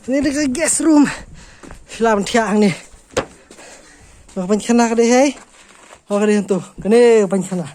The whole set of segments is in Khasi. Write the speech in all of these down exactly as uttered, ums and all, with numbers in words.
Ni dei ka guest room. Shu lah ban thiah hangne. Ka pynkhana ka dei hei. Ka dei hangto. Kane ka pynkhana.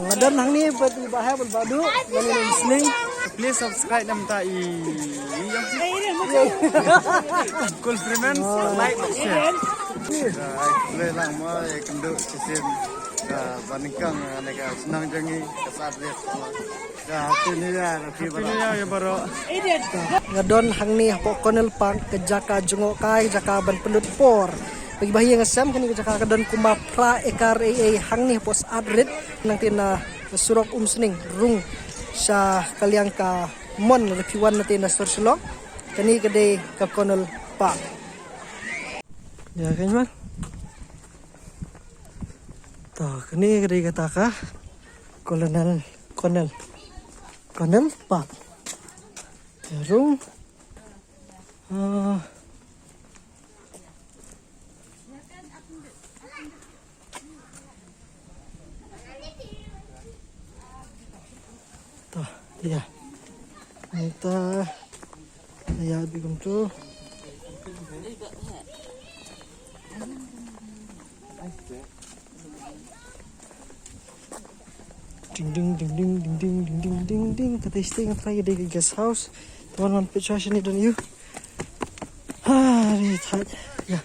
Nga don hangne bad i Bah Hep bad Bah Duh, mane na Umsning. Please subscribe namar i, i Cool Freeman, like, share. Ai, khublei lang mo, ïa kynduh shisien. Ka ba nyngkong, ïa kane ka shnong jong ngi, ka Saadrit mo. Ïa, Happy New Year, Happy New Year ïa baroh. Nga don hangne hapoh Cornell Park, ka jaka jngohkai, ka jaka ban pynlut por. Bad i Bah Hep, nga sngew kane ka jaka ka don kumba phra ekar ei ei hangne hapoh Saadrit. Nangta na surok Umsning, rung sha ka liang ka mon, lada phi wan nangta na sor Shillong. Kane ka dei ka Cornell Park. Ïa, kan man. To, kane ka dei kata ka Colonel, Cornell, Cornell Park. Ïa, rung. Ah. To, ïa. Nangta, ïa, bad kumto. Ding, ding, ding, ding. Kata sdang nga try ka dei ka guest house. Te wan wan peit shane don ïa u. Ha, ri thait. Ïa.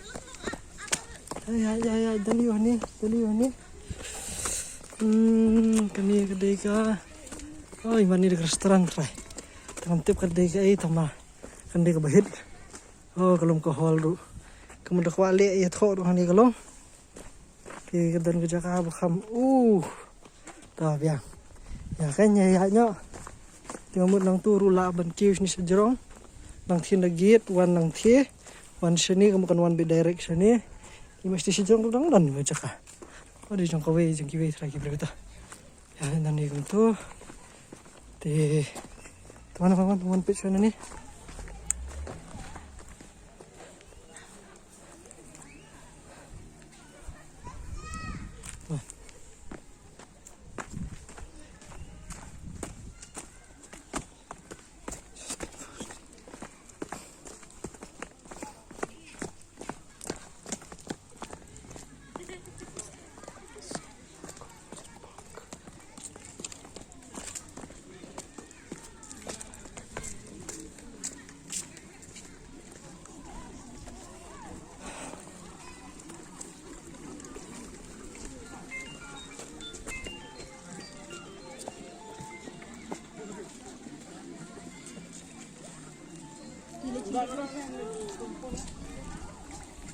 Ïa, ïa, ïa, don ïa u hangne, don ïa u hangne. Hmm, kane ka dei ka. Oh, i man, kane ka dei ka restaurant trai. Te ngam tip ka dei kaei, tangba kan dei kaba hit. Oh, ka long ka hall ruh. Ka mut da kwah leh ïathoh ruh hangne ka long. Te ka don ka jaka ba kham. Uh. Ta biang. Ïa, kan ïa, ïa, ïa. Te nga mut nangto ruh lah ban kiew shane shajrong. Nangta na gate, wan nangta. Wan shane, ka mut kan wan beit direct shane. Te must shajrong ruh dang don ka jaka. Ka dei jong kawei, jong kiwei trai ki briew ta. Ïa, nangta kumto. Te, te wan, wan, wan, wan peit shane.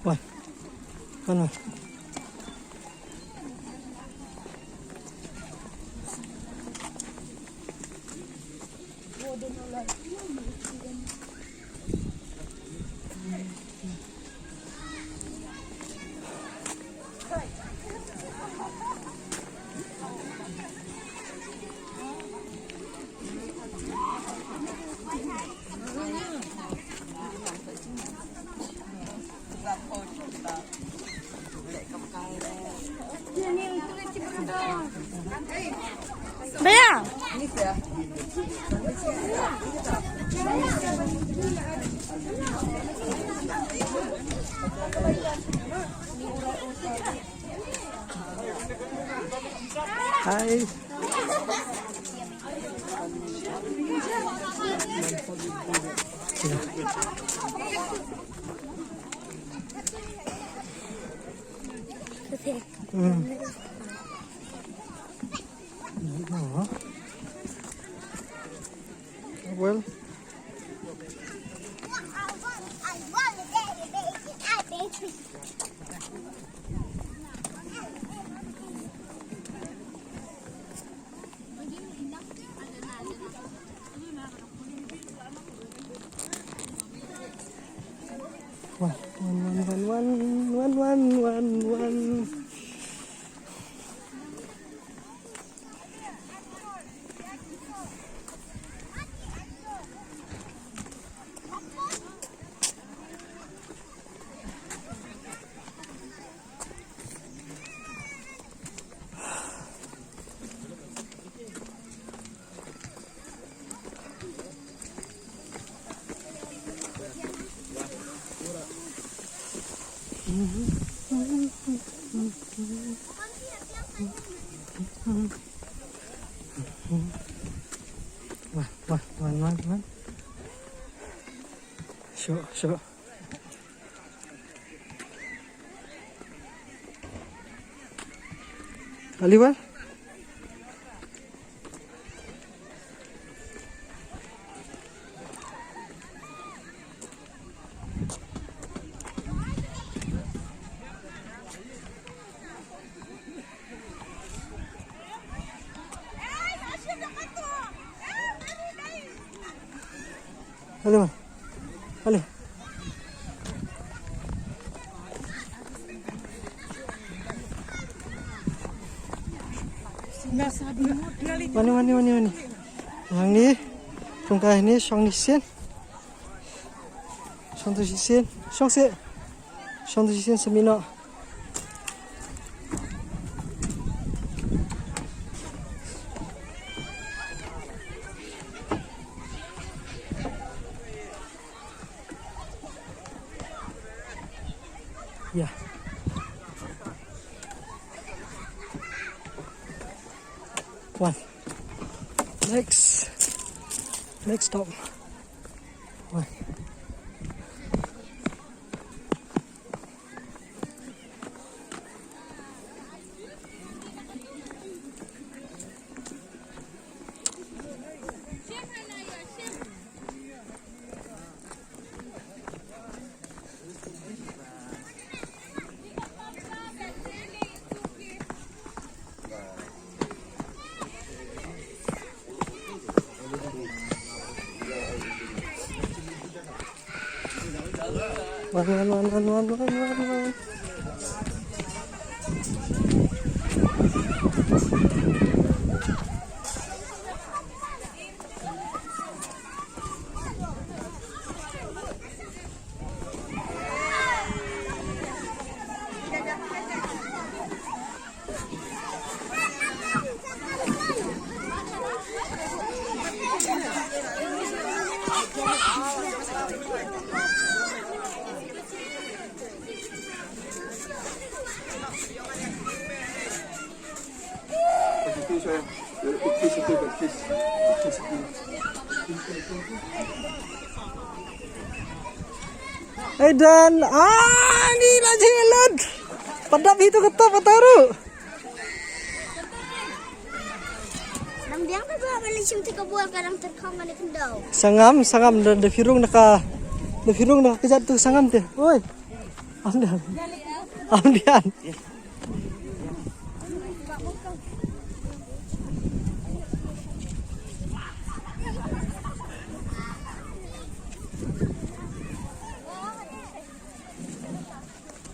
Wan. Wan, wan. Bea. Hai. Hmm. Well. Wan, wan, wan, wan, wan. Wan, wan, wan, wan, wan. Shuh, shuh. Oliver. Hello. Hello. Mane, mane, mane, mane. Hangne. Tungkai ni, shong ni sien. Shong tu sien. Shong se. Shong tu sien semino. Yeah. One. Next. Next stop. One. Wan, wan, wan. Aidan, ah, ni la jinglut. Padap itu ketok pataru. Nang biang ka ba bali shim ti ka bol ka dang terkham ka ni kendau. Sangam, sangam da, da firung da ka, da firung da ka kejat tu sangam te. Oi. Amdian. Amdian.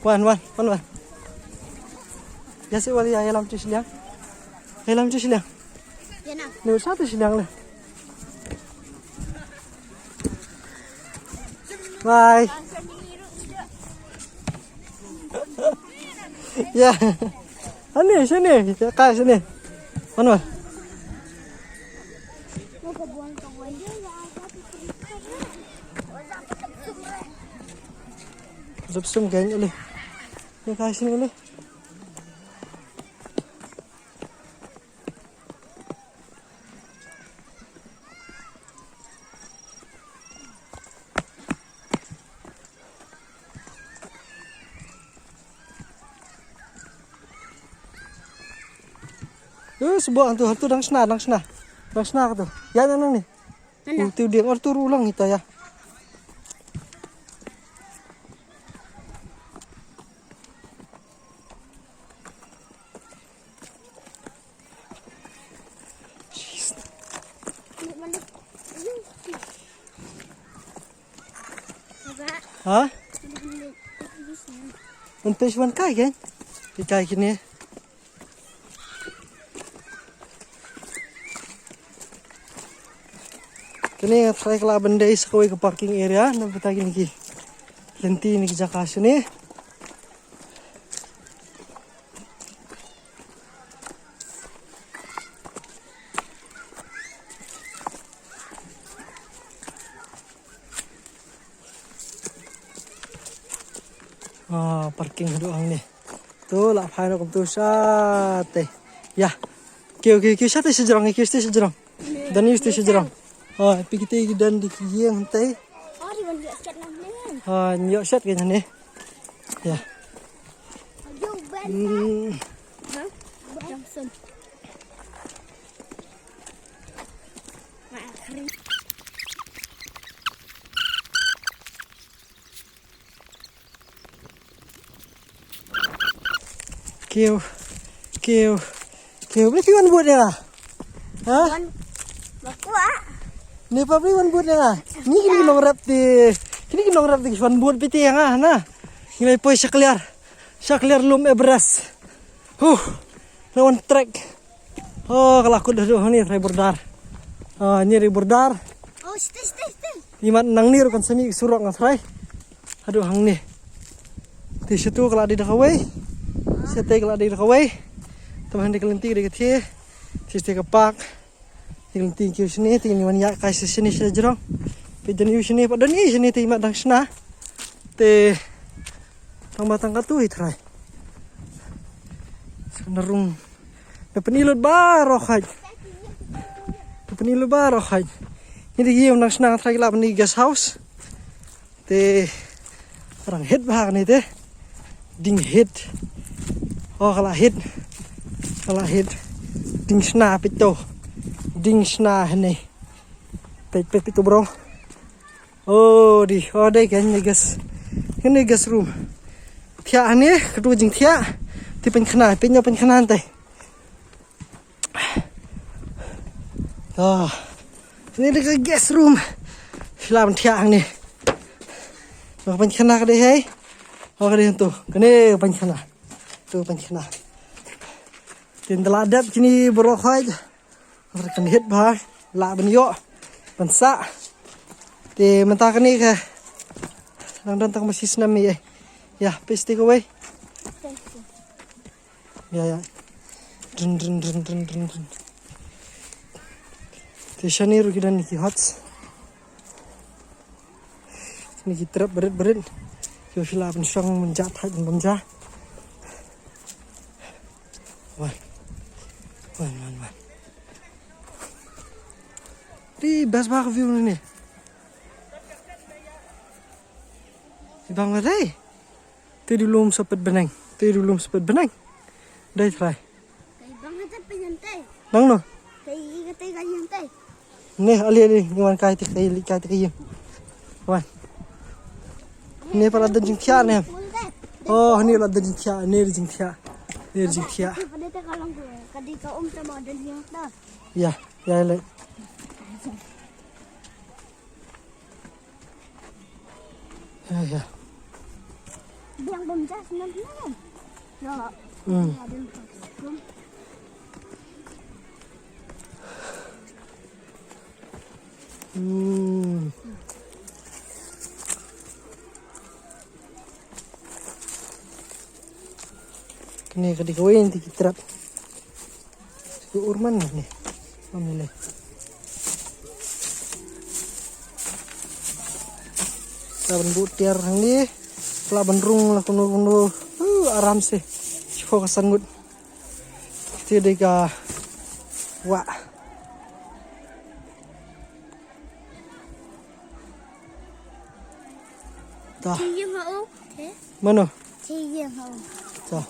Wan, wan, wan, wan. Ya si wali ya lam tu siliang. Ya lam tu siliang. Ya na. Ni sa tu siliang le. Bye. Ya. Ani sini, ya kai sini. Mana? Zupsum geng ini. Ya kai sini ini. Eh, sebo hantu, hantu dang sna, dang sna. Dang sna katu. Ya, nang, nang ni. Mana? Tu, tu dia, or tu ulang kita ya. Ha? Mynta shu wan kai kein. Ki kai kine. Kane nga tharai ka lah ban dei sa kawei ka parking area na bynta kine ki lynti ne ki jaka shane. Ah, parking haduh hangne. Tu lah phai noh kumtu shatei. Ya. Kiew, kiew, kiew shatei sha jrong, kiew shatei sha jrong. Don ïa shatei sha jrong. Ah, phi kitei ki don da ki ïing hangtei. Ah, ïoh shet kein hangne. Ya. Hmm. Kiew, kiew, kiew. Balei phi wan bud ïa nga? Ha? Wan, ba kwah. Ni pa balei wan bud ïa nga? Ni kine ki nongrep te, kine ki nongrep te ki wan bud phi te ïa nga, na? Ngi la poi sha kliar, sha kliar lum Everest. Huh, la wan trek. Oh, ka la kut haduh hangne, trai border. Ah, ni ri border. Oh, stay, stay, stay. Imat nangne ruh kan sa mih surok nga trai. Haduh hangne. Te shatu ka la dei da kawei. Shatei ka la dei da kawei. Te hangne ka lynti ka dei ka thie. Te shatei ka park. Te ka lynti kiew shane, te ngi wan ïaid kai sha shane sha jrong. Peit don ïa u shane, pat don ïa u shane te imat dang shna. Te tang ba tang katu hi trai. Sa na rung. Da pyni lut baroh khoit. Da pyni lut baroh khoit. Ngi dei ïa u nang shna trai ki lah ban guest house. Te rang hit bha kane te. Ding hit. Oh, ka la hit. Ka la hit. Ding shna peit to. Ding shna hangne. Peit, peit, peit to bro. Oh, dei, oh, dei, kane guest, kane guest room. Thiah hangne, katu jingthiah. Te pynkhana, peit noh pynkhana hangtei. Ah, kane dei ka guest room. Shu lah ban thiah hangne. Noh pynkhana ka dei hei. Oh, ka dei hangtu. Kane pynkhana. Tu pynkhana. Te ynda la dep kine baroh khoit. Kan hit bha, lah ban ïoh, ban sah. Te mynta kane ka dang don tang ba shi snem ïa. Ïa, peit shatei kawei. Ïa, ïa. Drin, drin, drin, drin, drin, drin. Te shane ruh ki don ki huts. Kine ki trep barit barit. Ki shu lah ban shong ban jah thait ban jah. Wan. Wan, wan, wan. Dei best bha ka view ne. Dei bang ma dei. Te dei lum sa peit bneng. Te dei lum sa peit bneng. Dei trai. Kai bang hata pynyan tai. Nang no? Kai i ka tai ka yan tai. Ne, ali, ali, ni wan kai te kai, li kai te kai. Wan. Ne pa la don jingthiah ne. Oh, ni la don jingthiah, ne jingthiah. Ne jingthiah. Ka dei ka long ka dei ka um ta ma don jingthiah. Ya, ya le. Ya, ya. Biang bom jas nam nam. Ya. Hmm. Hmm. Kane ka dei kawei na ki trep. Ki urman ne. Wan ïa leh. Lah ban buh tiar hangne. Lah ban rung lah kumno kumno. Uh, aram se. Shiphew ka san ngut. Te dei ka wah. Ta. Mano? Sa.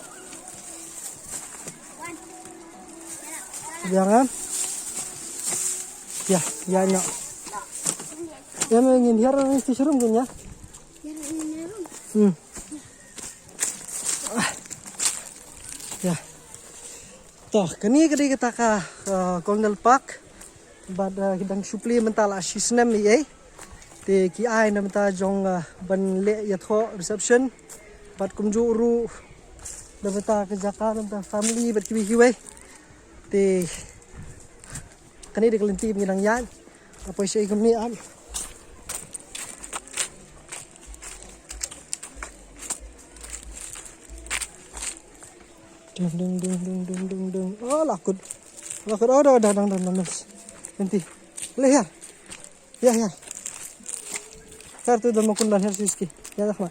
Jangan. Ya, ya, nya. Ya, me ngin hiar ni ti shrum kun ya. Hmm. Ya. To, kane ka dei kata ka, uh, Colonial Park. Bad, uh, ki dang shu plie mynta la shi snem ïa. Te ki ai na mynta jong, uh, ban leh ïathoh reception. Bad kumjuh ruh da bynta ka jaka, da bynta family bad kiwei kiwei. Te kane dei ka lynti ba ngi dang ïaid. Ka poi shaei kumne am. Ding ding ding ding ding ding ding. Oh, la kut. La kut. Oh, dang dang dang dang. Lynti. Leh ïa. Ïa, ïa. Her tu don ma kun don her Siski. Ïa, dak ma.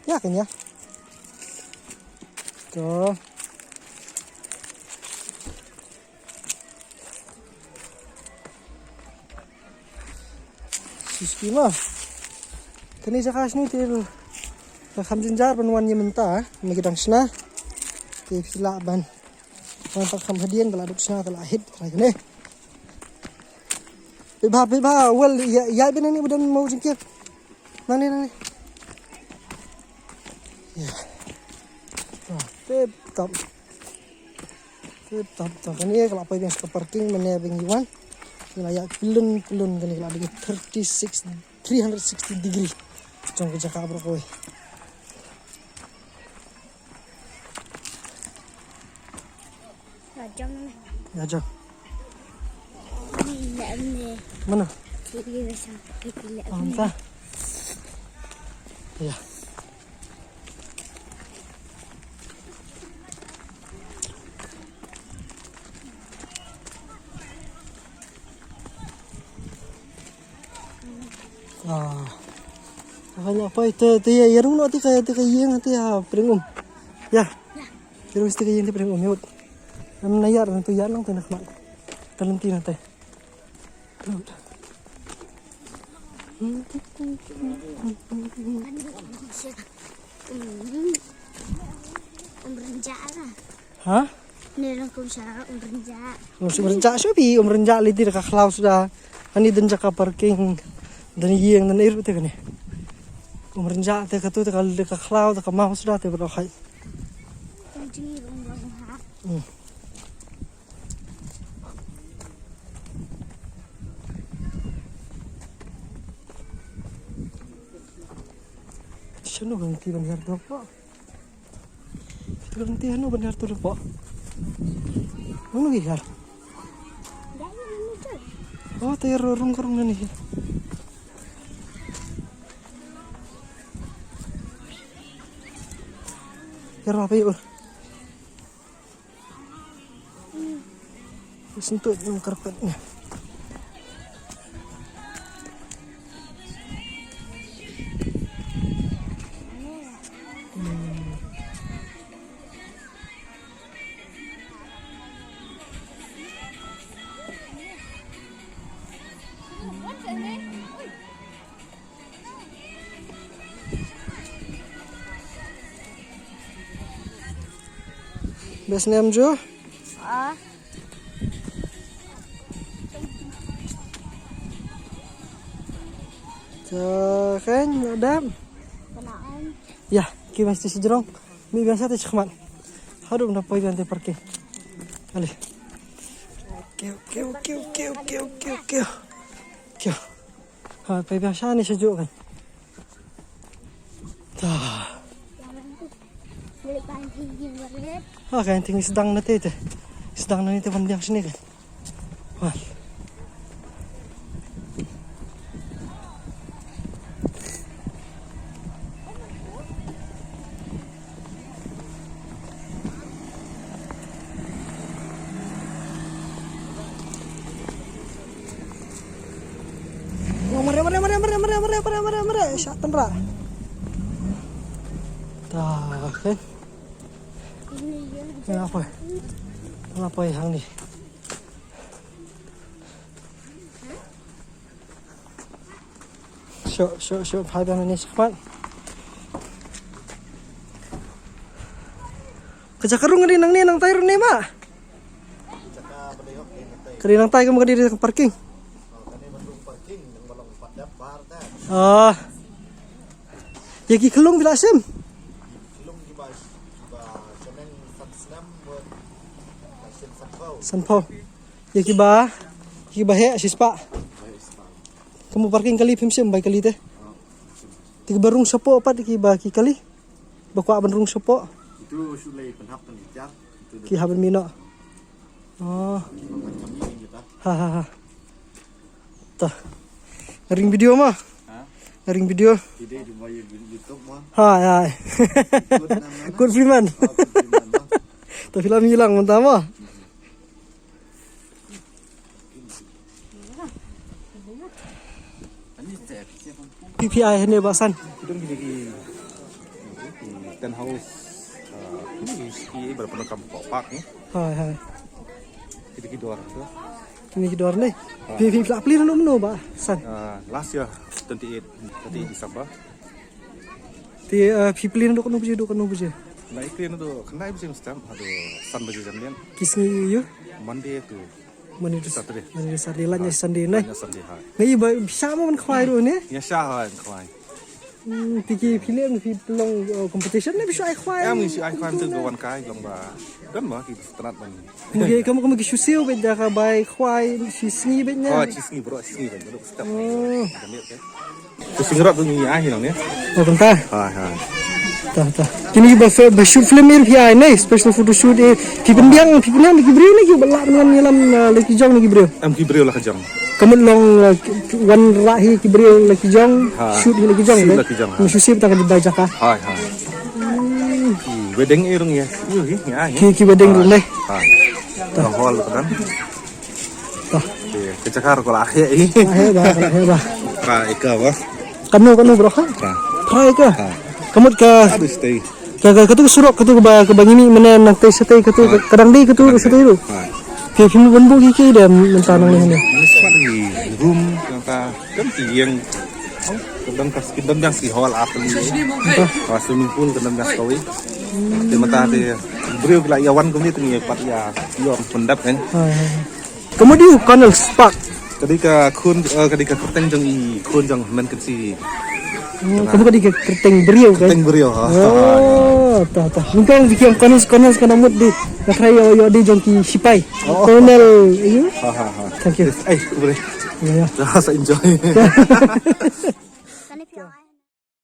Ïa, kan ïa. To. Siski ma. Kane jaka shane te ka kham jynjar ban wan ïa mynta, eh. Ma ki dang shna. Te phi lah ban wan pat kham hadien, te la duk shna, te la hit, te la kane. Phi ba, phi ba, wel, ïa, ïa, bynta ni, bynta mo jingkir. Nangne, nangne. Ïa. Ah, tip top. Tip top, top. Kane ka la poi biang sha ka parking, mynne ba ngi wan. Ngi la ïa pylun, pylun kane ka la dei thirty-six, three hundred sixty degree. Jong ka jaka baroh kawei. Ïa jong. Ïa jong. Ni, ni, ni. Mana? Sini, sini. Ni, ni, ni. Anta. Ïa. Ah. Ka la poi te, te ïa, ïa rung noh te ka, te ka ïing te ha pdeng um. Ïa. Ïa rung te ka ïing te pdeng um, ïa mut. Em na ïar nang tu ïar nang te na khmat. Ka lynti nang te. Um rynjah la. Ha? Ni lang kum sha um rynjah. Um rynjah shuh phi, um rynjah lei te da ka khlaw suda. Hani don jaka parking, don ïing, don ei ruh te kane. Um rynjah te katu te ka, ka khlaw te ka maw suda te baroh hai. Kum jingïarung ba ha. Hmm. Shano ka lynti ban hiar to po? Ka lynti hano ban hiar to po? Hano ki hiar? Oh, te ro rung ka rung nani. Hiar apa ïa ur? Sentuh ng karpet niya. Hmm. Best name ju? Ah. Cho khen dam. Kenaan. Ya, ki mesti sejrong. Mi biasa tu chakmat. Haduh dah poi ganti parking. Kali. Kyo, kyo, kyo. Kyo. Ha, pei biang sha ni sha juk kan. Ta. Ha, kan ting sdang na te te. Sdang na ni te ban biang sini kan. Ha. Mare, mare, mare. Sha tynrah. Ta, okay. Kenapa? Kenapa yang ni? Sho, sho, sho, phai biang ni sha khmat. Ka jaka rung ka dei nangne, nangtai ruh ne ma. Ka dei nangtai, ka ma ka dei ka parking. Ah. Ïa ki khyllung phi la shim? Sanphew. Ïa kiba, kiba heh shispah. Ka mut parking kali phim shim bai kali te. Te kiba rung shapoh pat kiba ki kali. Ba kwah ban rung shapoh. Itu shu lei pynhap pynbitar. Itu ki hap ban mih noh. Oh. Ha ha ha. Ta. Ring video mo. Ha? Ring video. Ide di mo YouTube mo. Ha ya. Kut Freeman. Kut Freeman mo. Ta film hilang mynta mo. P P I hynne ba san. Kidon ki, ki, ki tent house. Ah, ki, ki, ki, bar pyndonkam park ni. Hai, hai. Kidon ki dor tu. Kine ki dor ne. Phi, phi, phi la plie naduh mynno ba san? Ah, last year, twenty-eight, twenty-eight December. Te, ah, phi plie naduh katno baje, naduh katno baje? Nga plie naduh khyndai baje mynstep haduh san baje janmiet. Ki sngi ïa? Monday to Monday to Saturday. Monday to Saturday, lait ïa Sunday ne. Lait ïa Sunday, ha. Nga i ba sha mo ban khwai ruh ne? Ïa sha ha ban khwai. Hmm, te ki phi leh, phi pynlong, uh, competition ne, phi shu ai khwai? Em, ngi shu ai khwai, tu ba wan kai, long ba don ba ki strat ban. Ngi kam, kam ki shu siew beit da ka bai khwai shi sngi beit ne? Oh, shi sngi bro, shi sngi beit, baroh step. Oh. Ka singrot tu ngi ai hi nong ne. Oh, kumta. Ha, ha. Ta, ta. Kine ba, ba shoot film ïa phi ai ne, special photo shoot ïa. Phi pynbiang, phi pynbiang ki briew ne ki ba lah ngan ïalam, uh, la ki jong ne ki briew. Em, ki briew la ka jong. Ka mut long, uh, wan rah hi ki briew la ki jong, ha, shoot hi la ki jong, shoot ne? La ki jong, ha. Ngi shu siew ta ka bai jaka. Hai, hai. Hmm. Ki wedding ïa rung ïa. Ïa, ïa, ïa. Ki, ki wedding rung ne. Hai. Ta. Ka hall ka dang. Ta. Ki, ki jaka ko la hi. La hi ba, la hi ba. Phra acre ba. Kano, kano bro ha? Phra. Phra acre. Ha. Ka mut ka. Aduh, stay. Ka, ka, katu surok, katu ba, ka ba ngi mih mynne nangtei shatei katu, ha, ka, ka dang dei katu, ka dang dei shatei tu. Ha. Phi, phi mut ban buh ki, ki de mynta nangne. Municipal room, nangta kan ki ïing. Oh, ka dang ka, ka dang dang ki hall ar tylli. Mynta. Ha, swimming pool ka dang dang kawei. Te mynta te briew ki la ïa wan kumne te ngi pat ïa ïoh pyndap kan. Ha, ha, ha. Ka mut u Colonel Spark. Ka dei ka khun, eh, ka dei ka kyrteng jong i khun jong Hynmen Kynshi. Oh, ka mut ka dei ka kyrteng briew, kan? Kyrteng briew, ha. Oh, ta, ta. Nyngkong phi ong Colonel, Colonel ka mut dei. Nga tharai ïoh, ïoh dei jong ki shipai. Oh. Colonel, you? Ha, ha, ha. Thank you. Yes, eh, boleh. Ya, ya. Dah, saya enjoy.